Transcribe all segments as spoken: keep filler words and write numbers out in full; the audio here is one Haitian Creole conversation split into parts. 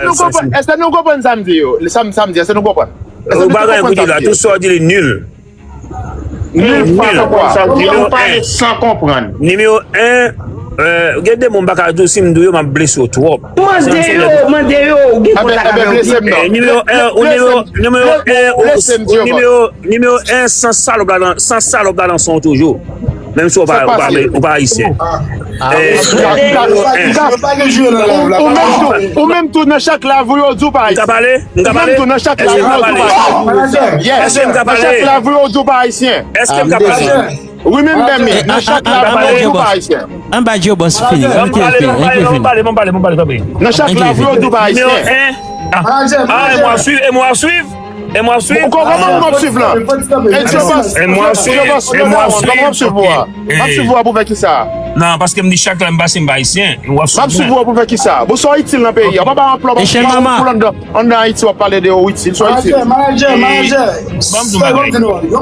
Nou konprann, èske nou konprann sa m di yo? Sa m, sa m di, èske nou konprann? Èske nou konprann sa m di yo? Ou pa gen pou di la, tout sa w di li nil. Nil pa konprann sa w di yo. Ou pale san konprann. Nimewo en, euh, gen de moun m pa ka di w, si m di w yo, m ap blese w twòp. Mande yo, mande yo, ou gen kontak avè yo. Nimewo en, ou nimewo, nimewo en, ou nimewo, nimewo en, san salòp la nan, san salòp la nan son toujou. Menm si w pa, ou pa, ou pa ayisyen. Eh, nimewo en. Ou menm tou, ou menm tou nan chak lavi w yo di w pa ayisyen. M ka pale? M ka pale? Ou menm tou nan chak lavi w yo di w pa ayisyen. Èske m ka pale? Nan chak lavi w yo di w pa ayisyen. Èske m ka pale? Wi, menm bèmi, nan chak lavi w yo di w pa ayisyen. Ann ba Djo Bòs fini, ann kite l fini, ann kite l fini. Nan chak lavi w yo di w pa ayisyen. Ah, e mwen ap swiv, e mwen ap swiv, e mwen ap swiv. Kòman m ap swiv la? E Djo Bòs, e mwen ap swiv, e mwen ap swiv. Kòman m ap swiv ou a? M ap swiv ou a pou fè kisa? Non, paske m di chak la m pase m pa ayisyen. M ap swiv ou a pou fè kisa? Bon, sa w itil nan peyi a? Ou pa bay anplwa, ou pa bay anplwa anndan Ayiti, w ap pale de ou itil, sa w itil. Ban m di w bagay.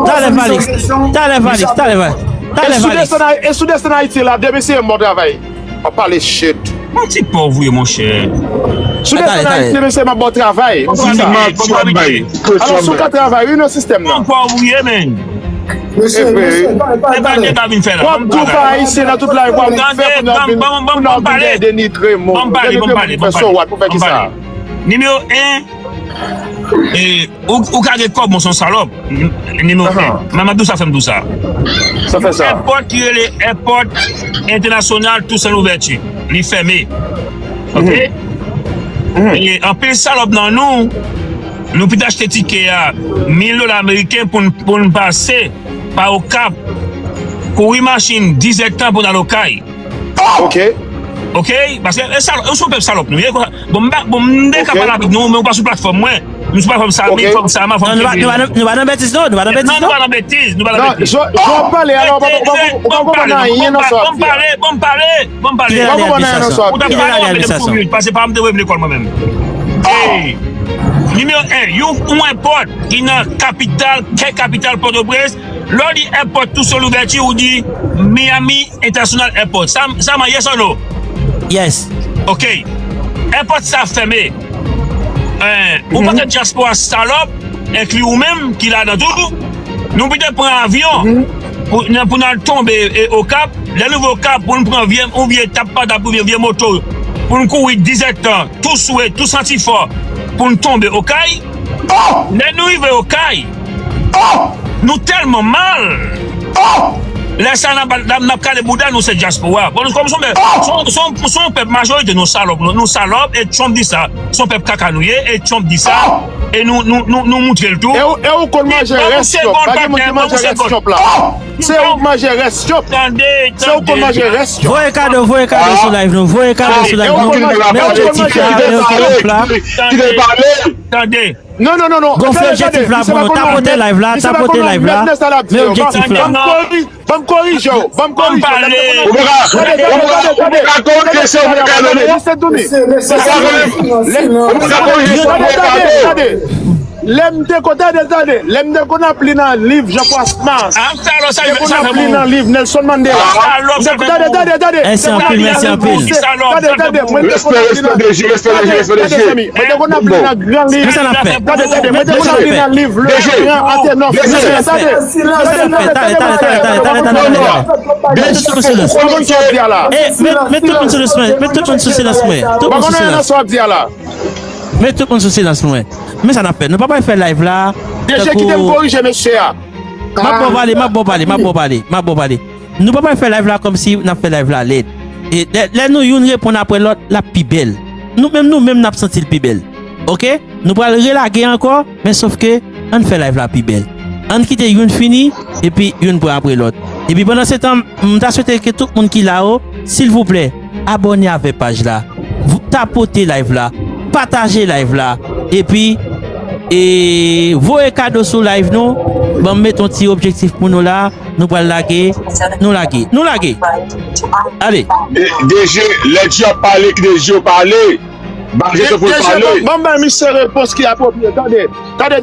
Talè Valix, talè Valix, talè Valix. E si w desann Ayiti la, demen se yon bon travay. W ap pale shit. Yon ti pòv wi, monchè. Si w desann Ayiti, demen se yon bon travay. Alò, si w ka travay, wi, nan sistèm nan. Yon pòv wi, men. Mesye, mesye, tande, tande, tande. W ap di w pa ayisyen nan tout lavi, w ap fè pou n ap vin, pou n ap vin denitre moun. Denitre moun pou fè so what, pou fè kisa? Nimewo en, e, ou, ou ka gen kòb, men w se yon salòp. Nimewo en. Men m ap di w sa, fè m di w sa. Sa fè sa. Èpòt ki rele Èpòt Entènasyonal Toussaint Louverture, li fèmen. Oke? E anpil salòp nan nou, nou pito achte tikè a mil dola ameriken pou n, pou n pase pa Okap, kouri machin diz èdtan pou n al Okay. Oke. Oke? Paske e salòp, nou se yon pèp salòp nou ye. Bon, m pa, bon, m te ka pale avèk nou, men ou pa sou platfòm mwen. Nou sou platfòm sa, men fòm sa, m a fòm. Non, nou pa, nou pa nan, nou pa nan betiz, non. Nou pa nan betiz, non. Nou pa nan betiz, nou pa nan betiz. Non, jan w ap pale a la, ou pa, ou pa, ou pa konprann anyen nan sa w ap di a. Bon, m pale, bon, m pale, bon, m pale. Ou pa konprann anyen nan sa w ap di a. Ou ta pale, mwen menm pou mil, paske pa m te voye m lekòl mwen menm. Ey! Nimewo en, yon, yon èpòt ki nan kapital, kè kapital Pòtoprens, lè w di Èpòt Toussaint Louverture, ou di Miami International Airport. Sa, sa man, yes or no? Yes. Ok. Èpòt sa fèmen. Eh, yon pakèt dyaspora salòp, enkli ou menm ki ladan tou, nou pito pran avyon pou, pou n al tonbe, e, Okap. Lè nou rive Okap, pou n pran vye, yon vye tap pa tap, yon vye, vye moto, pou n kouri diz èdtan, tou swe, tou santi fò, pou n tonbe Okay. Lè nou rive Okay, nou tèlman mal. Lè sa n ap, n ap, n ap kale bouda nou, se dyaspora. Bon, nou kòm se yon pèp, se yon, se yon, se yon pèp majorite nou salòp, nou, nou salòp, e Trump di sa. Se yon pèp kaka nou ye, e Trump di sa. E nou, nou, nou, nou moutre l tou. E ou, e ou konn manje rès Trump. Pa gen moun ki manje rès Trump la. Se ou k manje rès Trump. Tande, tande. Se ou konn manje rès Trump. Voye kado, voye kado sou live nou. Voye kado sou live nou. Men objektif la, men objektif la. Tande. Non, non, non, non. Gonfle objektif la pou nou. Tapote live la, tapote live la. Men objektif la. Ban m korije w, ban m korije w. Ou pa ka, ou pa ka korije se ou ka non. Listen to me. Ou pa ka korije se ou ka non. Lè m te konn, tande, tande, lè m te konn ap li nan liv Jean Prospère Mars, m te konn ap li nan liv Nelson Mandela. M te konn, tande, tande, tande. Mèsi anpil, mèsi anpil. Tande, tande, mwen te konn ap li nan, tande, tande, zanmi, mwen te konn ap li nan gran liv. Tande, tande, mwen te konn ap li nan liv Le Gran Antenor. Tande, tande, tande, tande, tande, tande, tande, tande, tande. Met tout moun sou silans. Met tout moun sou silans mwen. Met tout moun sou silans mwen. Tout moun sou silans. Met tout moun sou silans mwen. Men sa n ap fè. Nou pa pral fè live la. D J, kite m korije mesye a. M ap ba w pale, m ap ba w pale, m ap ba w pale, m ap ba w pale. Nou pa pral fè live la kòmsi n ap fè live la lèd. E lè, lè nou youn reponn apre lòt, l ap pi bèl. Nou menm, nou menm, n ap santi l pi bèl. Oke? Nou pral relage ankò, men sòf ke ann fè live la pi bèl. Ann kite youn fini, epi youn pran apre lòt. Epi pandan se tan, m ta swete ke tout moun ki la yo, silvouplè, abòne avè paj la. Tapote live la, pataje live la, epi, e, voye kado sou live nou. Ban m met yon ti objektif pou nou la. Nou pral lage, nou lage, nou lage. Ale. D J, lè Djo ap pale, kite Djo pale. Ba Djo tan pou l pale. D J, ban m bay misye repons ki apwopriye. Tande, tande.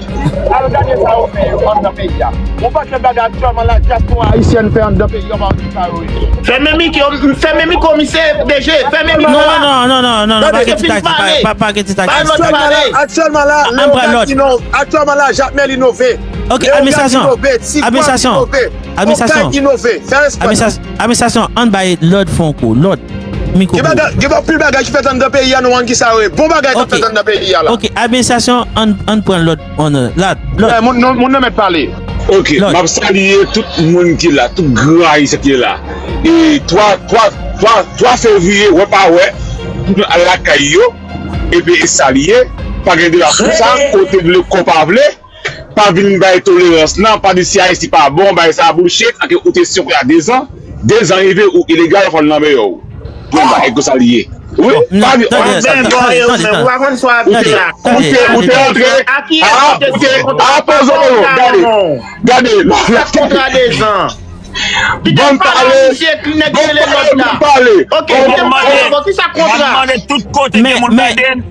Ayiti. Al gade sa yo fè anndan peyi a. Yon pakèt bagay aktyèlman la dyaspora ayisyèn fè anndan peyi a, pa wè ki sa yo ye. Fèmen mikwo, fèmen mikwo misye, D G, fèmen mikwo. Non, non, non, non, non, non, pa gen ti taktik, pa, pa gen ti taktik. Aktyèlman la, aktyèlman la, Leogane inove. Aktyèlman la, Jakmèl inove. Ok, administrasyon. Administrasyon. Administrasyon. Administrasyon, ann bay lòd fon kou, lòd. Gen anpil bagay ki fèt anndan peyi a, nou konn ki sa yo ye. Bon bagay k ap fèt anndan peyi a la. Ok, administrasyon, ann pran lòd. Lòd. Moun nan mèt pale. Ok, m ap salye tout moun ki la, tout gran ayisyen ki la. E twa, twa, twa, twa fevriye, wè pa wè, tout moun al lakay yo, epi e sa li ye, pa gen deba sou sa, kote vle, kò pa vle. Pa vin bay tolerans nan, pa di si Ayiti pa bon, bay sa bullshit, anke ou te syon kontra dezan, dezan rive ou ilegal, fò l nan meyè w. Bon, ba, e konsa li ye. Wi, pa di, Tande, tande, tande, tande, tande, tande, ou te, ou te, ou te antre, a, ou te, a, poze w, gade, gade, la, la, kontra dezan. Ban m pale. Ban m pale. Ban m pale. Ban m pale. Ban m pale. Kisa kontra? Mande tout kote ke moun Biden,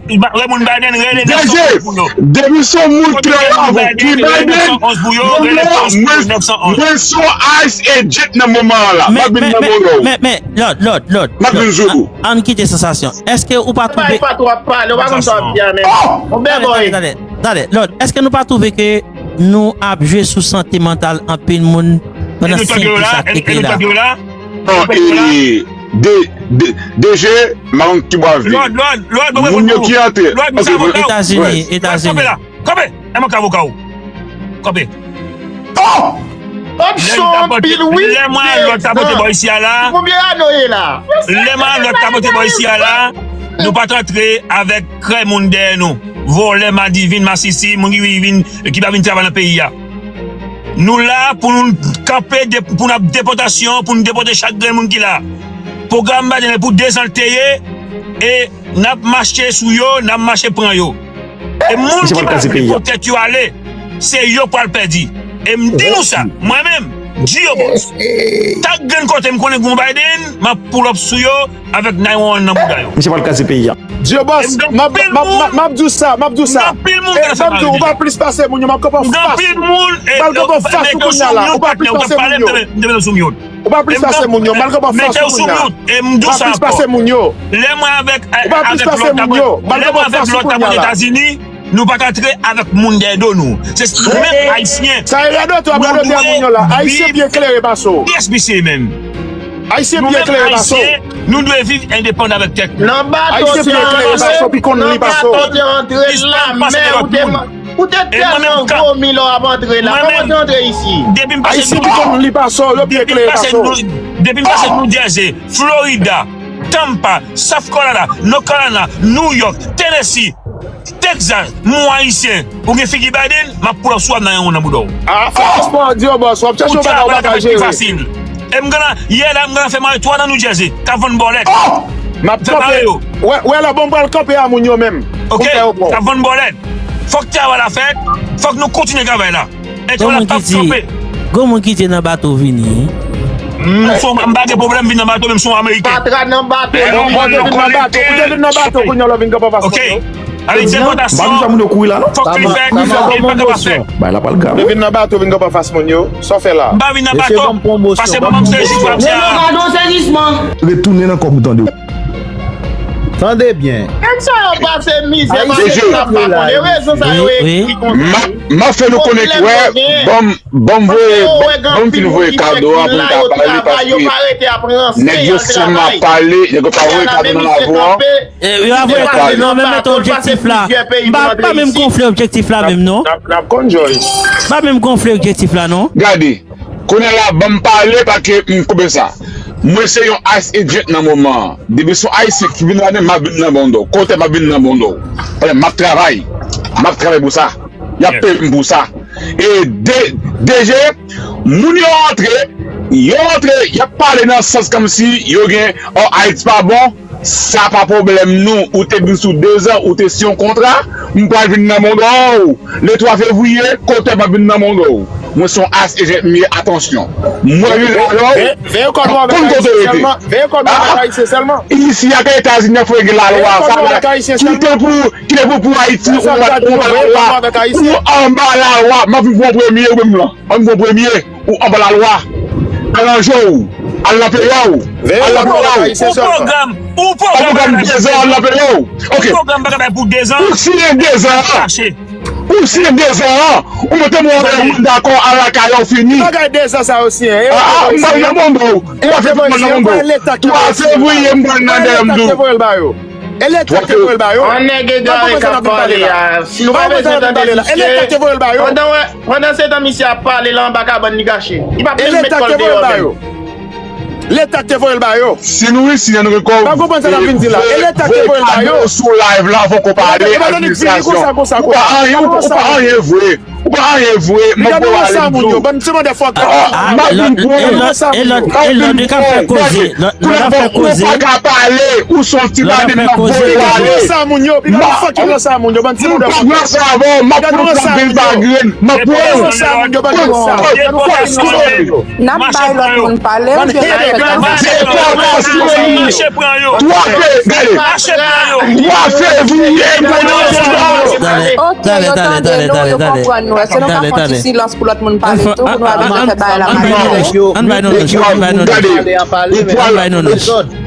moun Biden rele nan son pou yo. Depi son moun ki la avou ki Biden, mwen, mwen son ICE agent nan moman an la. M ap vin nan moman w. Men, men, men, Lòd, Lòd, Lòd. M ap vin sou ou. Ann kite sansasyon. Èske ou pa twouve. Ou pa twouve. Tande, tande, tande, tande, Lòd, èske nou pa twouve ke nou ap jwe sou sante mantal anpil moun pandan senk jou sa k rete la? Non, e, de, de, DG, m pa konn ki bò ap vini. Moun yo ki antre. Etazini, Etazini. Kanpe! Kanpe! E manke avoka ou. Kanpe! Lè mwen a lòt ta pote bò isi a la. Lè mwen a lòt ta pote bò isi a la. Nou pa t antre avèk krèy moun dèyè nou. Vòlè, madivin, masisi, moun ki vin, ki pa vin travay nan peyi a. Nou la pou nou kanpe, pou n ap depòtasyon, pou nou depòte chak grenn moun ki la. Pwogram Biden pou dezan l te ye, e n ap mache sou yo, n ap mache pran yo. E moun ki pa vle pou tèt yo ale, se yo k pral pèdi. E m di nou sa, mwen menm, G O Boss. Chak grenn kote m konnen gen yon Biden, m ap pull up sou yo avèk nine one one nan bouda yo. Misye pral kraze peyi a. G O Boss, m ap di w sa, m ap di w sa. Anpil moun k ap fè mal. Ou pa plis pase moun yo, m ap kanpe anfas ou. M pral kanpe anfas ou kounye a la. Ou pa plis pase moun yo. Ou pa plis pase moun yo, m pral kanpe anfas ou kounye a. Ou pa plis pase moun yo. Ou pa plis pase moun yo. Lè mwen avèk lòt ta pote Etazini, nou pa t antre avèk moun dèyè do nou. Se nou menm Ayisyen. Sa e radote w ap radote a moun yo la. Ayisyen pi eklere pase w. Yes, misye menm. Ayisyen pi eklere pase w. Nou dwe viv endepandan avèk tèt nou. Nan bato te antre, nan bato te antre, lanmè ou te ou te tèlman vomi lè w ap antre la. Kòman te antre isi? Ayisyen pi konn li pase w, yo pi eklere pase w. Depi m pase New Jersey, Florida, Tampa, South Carolina, North Carolina, New York, Tennessee, Texas, m yon Ayisyen, ou gen figi Biden, m ap pull up sou w, ap nan yon nan bouda w. A, fò espwa, G O Boss, w ap chèche yon bagay ou pa ka jere. E m gentan, yè la, m gentan fè mare twa nan New Jersey, k ap vann bòlèt. M ap kanpe. Wè, wè la, bon, m pral kanpe a moun yo menm. Oke, k ap vann bòlèt. Fòk travay la fèt, fòk nou kontinye travay la. Gwo moun ki di, gwo moun ki di nan bato vini. M pa gen pwoblèm vin nan bato, menm si w Ameriken. Patra nan bato. Ou te vin nan bato, ou te vin nan bato, kounye a w vin kanpe anfas mwen. Oke. Avèk depòtasyon, fòk li fèt, li pa kapab fèt. Bay la pral grav. Ou te vin nan bato, vin kanpe anfas moun yo. Sa w fè la? M pa vin nan bato, paske mwen menm se jis w ap di a. Retounen nan kòb ou tande. Tande byen. Nèg sa yo pase mizè, pase trap pa konn. E rezon sa yo ekri konsa. M ap fè nou konnen klè, ban m, ban m voye, ban m fin voye kado a pou m ka pale, paske nèg yo sanm ap pale, nèg yo pa voye kado nan lari a. Yo pa voye kado non, men mete objektif la. M pa, pa menm gonfle objektif la menm non. N ap konn Joyce. Pa menm gonfle objektif la non. Gade. Kounye a la, ban m pale paske m koupe sa. Mwen se yon ICE agent nan moman an. Depi se yon Ayisyen ki vin ladan, m ap vin nan bonda w. Kote m ap vin nan bonda w. Paske m ap travay. M ap travay pou sa. Y ap peye m pou sa. E de, DG, moun yo antre, yo antre, y ap pale nan sans kòmsi yo gen, o, Ayiti pa bon. Sa pa pwoblèm nou. Ou te vin sou dezan, ou te siyen yon kontra, m pral vin nan bonda w. Le twa fevriye, kote m ap vin nan bonda w. Mwen se yon ICE agent m ye, atansyon. Mwen vin la, konn kote w rete. Isi a, ke Etazini ap fè gen lalwa sa la. Kite pou, kite pou, pou Ayiti, ou anba lalwa. Ou anba lalwa, m ap vin pran premye, ou menm lan. Ann pran premye, ou anba lalwa. Aranje w. Al nan peyi w. Al nan peyi w. Ou pwogram, ou pwogram dezan, al nan peyi w. Oke. Ou pwogram pa ka bay pou dezan. Ou siyen dezan an. Ou siyen dezan an. Ou mete mwen antre, ou dakò, al lakay ou, fini. Bagay dezan sa yo siyen. A, a, m pral nan bonda w. M pa fè tout moun nan bonda w. Twa fevriye, m pral nan dèyè m tou. E leta te voye l ba yo. An nèg egare k ap pale a. Si nou pa bezwen tande misye, pandan, pandan se tan misye ap pale la anba kabann li kache. Li p ap menm met kò l deyò menm. Leta k te voye l ba yo. Si nou isi a, nou gen kòb. Pa konprann sa n ap vin di la. E leta k te voye l ba yo. Sou live la, fòk ou pale administrasyon. Ou pa anyen, ou pa anyen vre. Ou pa anyen vre, m ap voye w ale m di w. Bann ti mandè fòk. M ap vin pran w. E lòt, e lòt, e lòt, li ka fè koze. Lòt, lòt ap fè koze. Ou pa ka pale, ou se yon ti baden m ap voye w ale. M ap pran w sa moun yo, piga nou fòk yo sa moun yo, bann ti mandè fòk. M ap pran w sa moun yo. M ap pran w sa moun yo, piga nou fòk yo. N ap bay lòt moun pale, oubyen n ap fè konsa? Mache pran yo. Twa fe-, gade. Mache pran yo. Twa fevriye, m konnen se twa. Ok, yo tande nou, yo konprann nou. Èske nou ka fè yon ti silans pou lòt moun pale tou, pou nou pa bezwen fè bagay la mal? Ann bay nou non, ann bay nou non. Gade, ou pral,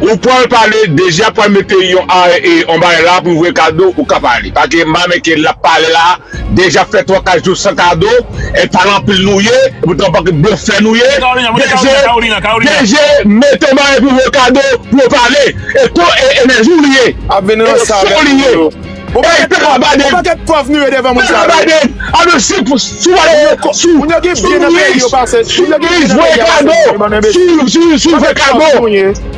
ou pral pale, deja pral mete yon, a, e, yon bagay la pou voye kado, ou ka pale. Paske m pa menm ke l ap pale la, deja fè twa kat jou san kado, e pale anpil nou ye, e poutan pa ke blofè nou ye. Deje, deje mete bagay pou voye kado, pou yo pale. E to, e enèji w li ye. Ap vin ranse avèk nou yo. Ou pa gen, ou pa gen prèv nou ye devan moun sa yo. Biden, a nou si, si w ale sou, sou Luis, sou Luis voye kado, sou, sou, sou voye kado,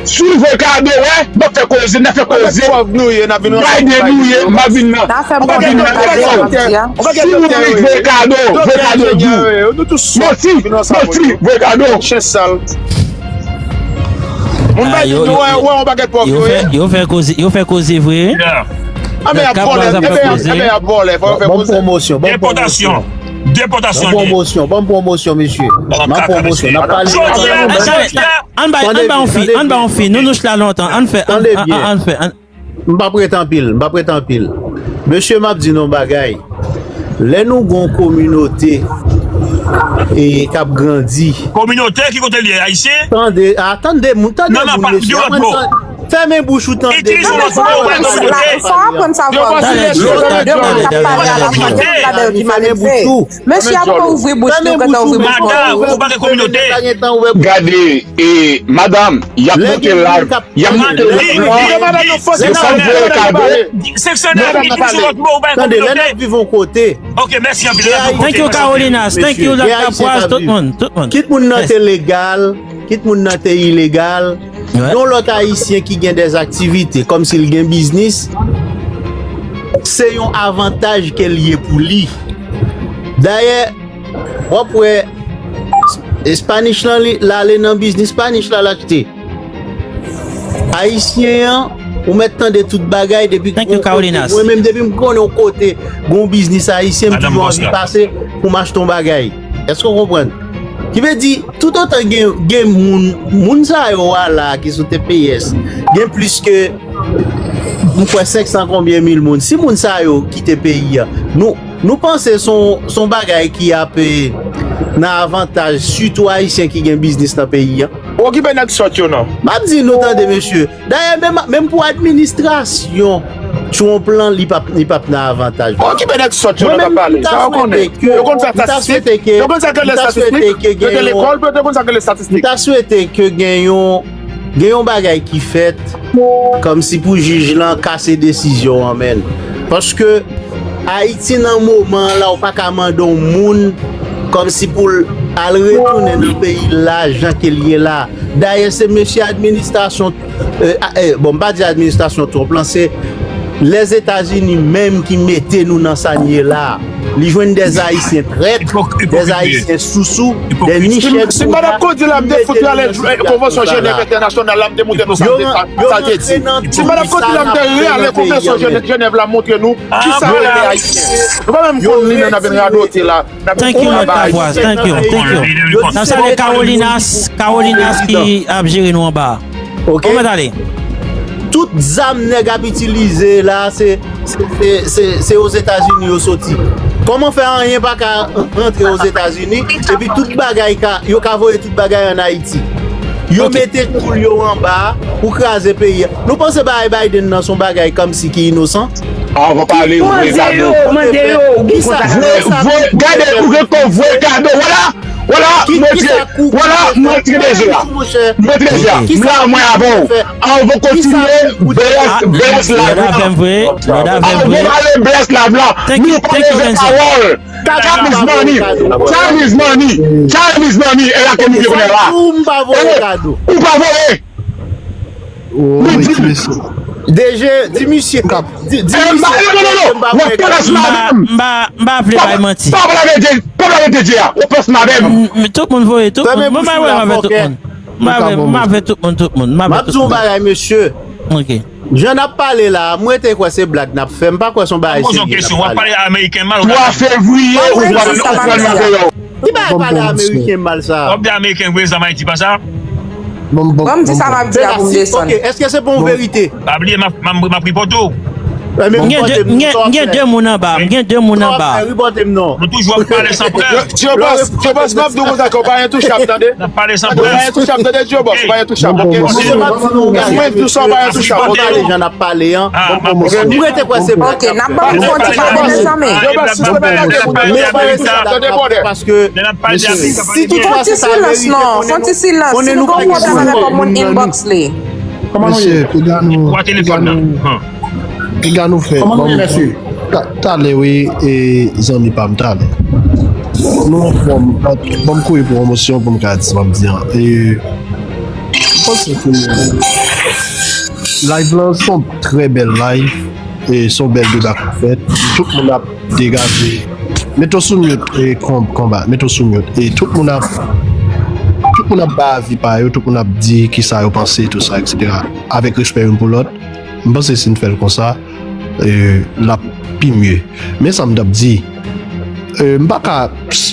sou voye kado, wè, n ap fè koze, n ap fè koze. Biden nou ye, m ap vin nan. M ap vin nan. Sou Luis voye kado, voye kado di. Manti, manti, voye kado. Chen sal. Moun pa di nou wè, wè yon pakèt pòv yo ye. Yo fè koze, yo fè koze vre. Anben y ap vòlè, anben y ap vòlè, fò yo fè koze. Depòtasyon, depòtasyon. Ban pwomosyon, ban pwomosyon, mesye. Ban pwomosyon, n ap pale. Ann bay, ann bay yon fi, ann bay yon fi. Nou, nou chita lontan, ann fè, ann, ann fè, ann. M p ap ret anpil, m p ap ret anpil. Mesye, m ap di nou yon bagay. Lè nou gon kominote e k ap grandi. Kominote ki kote l ye, ayisyen? Tande, a, tande moun, tande moun, mesye. Fèmen bouch ou, tande. Itilize yon lòt mo, ou pa kominote. Sa w aprann sa vwa? Fèmen bouch ou. Mesye ap ouvri bouch li, ou gentan ouvri bouch ou. Madanm, ou pa gen kominote. Gade, e, madanm, y ap monte live, y ap monte live lan, yo konn voye kado. Tande, lè n ap viv yon kote. Thank you, Carolinas. Thank you, Doctor Pwaz, tout moun, tout moun. Kit moun nan te legal, kit moun nan te ilegal, yon lòt ayisyen ki gen dèzaktivite, kòmsi l gen biznis, se yon avantaj ke l ye pou li. Dayè, w ap wè, Spanish lan, li, l ale nan biznis Spanish la, l achte. Ayisyen an, ou mèt tande tout bagay depi gon kote. Mwen menm, depi m konnen yon kote gon biznis ayisyen, m toujou anvi pase pou m achte yon bagay. Èske w konprann? Ki vle di, toutotan gen, gen moun, moun sa yo a la ki sou T P S, gen plis ke, m kwè, senk san konbyen mil moun. Si moun sa yo kite peyi a, nou, nou panse se yon, se yon bagay ki ap, e, nan avantaj sitou ayisyen ki gen biznis nan peyi a? Okipe nèg sòt yo non. M ap di nou, tande, mesye. Dayè, menm, menm pou administrasyon Trump lan, li p ap, li p ap nan avantaj. Okipe nèg sòt yo nan k ap pale. Sa yo konnen. Yo konn fè estatistik. Yo konn sa k rele estatistik. Yo te lekòl pou yo te konn sa k rele estatistik. M ta swete ke gen yon, gen yon bagay ki fèt kòmsi pou jij lan kase desizyon an, menn. Paske Ayiti nan moman an la, ou pa ka mande yon moun kòmsi pou l al retounen nan peyi l la jan ke l ye la. Dayè, se mesye administrasyon, e, a, e, bon, m pa di administrasyon Trump lan, se Lèzetazini menm ki mete nou nan sa n ye la. Li jwenn dè Ayisyen trèt, dè Ayisyen sousou, dè nichèl. Si m pa t ap kondi la, m te fout rale konvansyon Jenèv entènasyonal la, m te montre nou sa l te, sa l te di. Si m pa t ap kondi la, m te rale konvansyon Jenèv la, montre nou kisa rele Ayisyen. Nou pa menm konn li menm, n ap vin radote la. Thank you, Lòt Kavwaz. Thank you, thank you. N ap salye Carolinas, Carolinas ki ap jere nou anba a. Ok. Kòman w ale? Tout zam nèg ap itilize la, se, se, se, se, se Ozetazini yo soti. Kòman fè anyen pa ka rantre Ozetazini, epi tout bagay ka, yo ka voye tout bagay ann Ayiti? Yo mete koul yo anba a pou kraze peyi a. Nou panse bagay Biden nan se yon bagay kòmsi ki inosan? An, w ap pale vre, Kado. Mande yo, mande yo, ou gen kontak avè yo. Vre, vre, gade, ou gen kò vre, Kado. Vwala, vwala, mwen tire, vwala, mwen tire deje a. Mwen tire deje a. M la, mwen avè w. An, w kontinye, bless, bless live la. An, mwen ale bless live la. Nou pale vre pawòl. Time is money. Time is money. Time is money. E la ke nou ye kounye a la. Ou m pa voye kado. Ou pa voye. Ou di. D G, di misye, di, di misye, non, non, non, non, non, pale sa avè m. M pa, m pa, m pa vle bay manti. Pa pale avè D G, pa pale avè D G a. Ou pale sa avè m. M, m, tout moun voye, tout moun. M pa wè avè tout moun. M pa wè, m pa avè tout moun, tout moun. M pa avè tout moun. M ap di yon bagay, mesye. Ok. Jan n ap pale la, mwen te kwè se blag n ap fè. M pa kwè se yon bagay serye n ap pale. Mwen poze yon kesyon, w ap pale ameriken mal, w ap pale. Twa fevriye, ou pral, ou pral nan deyò. Ki bagay pale ameriken mal sa? W ap di ameriken voye zam Ayiti, pa sa? Bon, m di sa m ap di a pou m desann. Ok, èske se pa yon verite? Pa bliye, m ap, m ap, m ap ripòte w. M gen de, m gen, m gen de moun anba, m gen de moun anba. Nou toujou ap pale san prèv. Djobas, Djobas, m ap di w konsa ke w pa entouchab, tande. N ap pale san prèv. Ou pa entouchab, tande, Djobas, ou pa entouchab, ok? Mwen di w sa, ou pa entouchab, ok? Jan n ap pale an. M rete kwè se blag. Ok, n ap ban m fon ti pale, mezanmi. Djobas, sispann pale de moun. Paske si tout fwa se sa verite, konnen nou pa gen moun nan nou. Fon ti silans, non, fon ti silans. Si nou gen yon pwoblèm avèk yon moun, inbox li. Mesye, piga nou, piga nou, piga nou fè. Kòman nou ye, mesye? Ta-, talè, wi, e zanmi pa m, talè. Nou anfòm, ban m kouri pwomosyon pou m ka di sa m ap di an. E, m panse ke live lan se yon trè bèl live. E se yon bèl deba k ap fèt. Tout moun ap degaje. Mete w sou mute, e, Konb, Konba, mete w sou mute. E tout moun ap, tout moun ap bay avi pa yo, tout moun ap di kisa yo panse, tou sa, et cetera. Avèk respè youn pou lòt, m panse si n fè l konsa, e, l ap pi mye. Men sa m t ap di, e, m pa ka,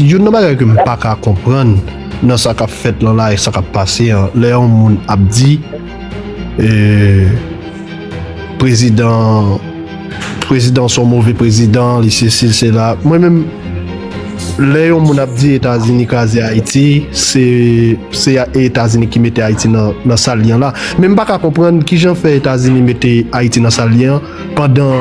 youn nan bagay ke m pa ka konprann nan sa k ap fèt lan la e sa k ap pase an, lè yon moun ap di, e, prezidan, prezidan se yon move prezidan, li sesi, li sela. Mwen menm, lè yon moun ap di Etazini kraze Ayiti, se, se Etazini ki mete Ayiti nan, nan sa l ye an la. Men m pa ka konprann kijan fè Etazini mete Ayiti nan sa l ye an, pandan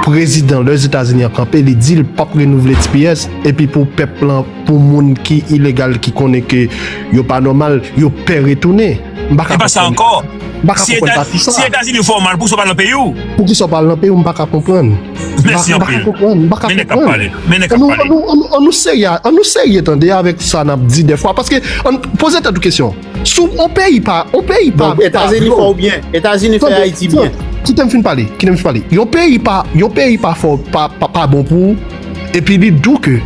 prezidan Lèzetazini an kanpe, li di l p ap renouvle T P S, epi pou pèp lan, pou moun ki ilegal, ki konnen ke yo pa nòmal, yo pè retounen. M pa ka konprann. E pa sa ankò. M pa ka konprann pati sa. Si Etazini fè w mal, poukisa w pa al nan peyi w? Poukisa w pa al nan peyi w? M pa ka konprann. Mèsi anpil. M pa ka konprann. M pa ka konprann. Men nèg ap pale. Men nèg ap pale. Ann nou, ann nou, ann nou serye, ann nou serye tande avèk sa n ap di dèfwa. Paske, ann poze tèt ou kesyon. Si yon peyi pa, yon peyi pa, Etazini fè w byen. Etazini fè Ayiti byen. Kite m fin pale, kite m fin pale. Yon peyi pa, yon peyi pa fè w, pa, pa, pa bon pou ou, epi li di w ke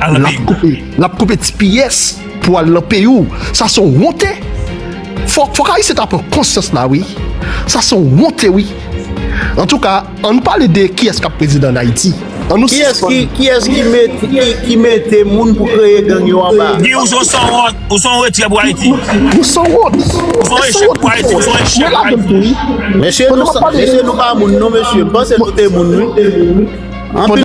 l ap koupe, l ap koupe T P S pou al nan peyi w. Sa se yon wonte. Fòk, fòk Ayisyen ta pran konsyans la, wi. Sa se yon wonte, wi. Antouka, ann pale de kiyès k ap prezidan ann Ayiti. Ann nou sispann. Kiyès ki, kiyès ki met-, ki, ki mete moun pou kreye gang yo anba? Guy, ou se yon sanwont, ou se yon retrè pou Ayiti. Nou sanwont. Ou se yon echèk pou Ayiti, ou se yon echèk pou Ayiti. Mesye, nou sa, mesye, nou pa moun non, mesye. M panse nou te moun, wi. Anpil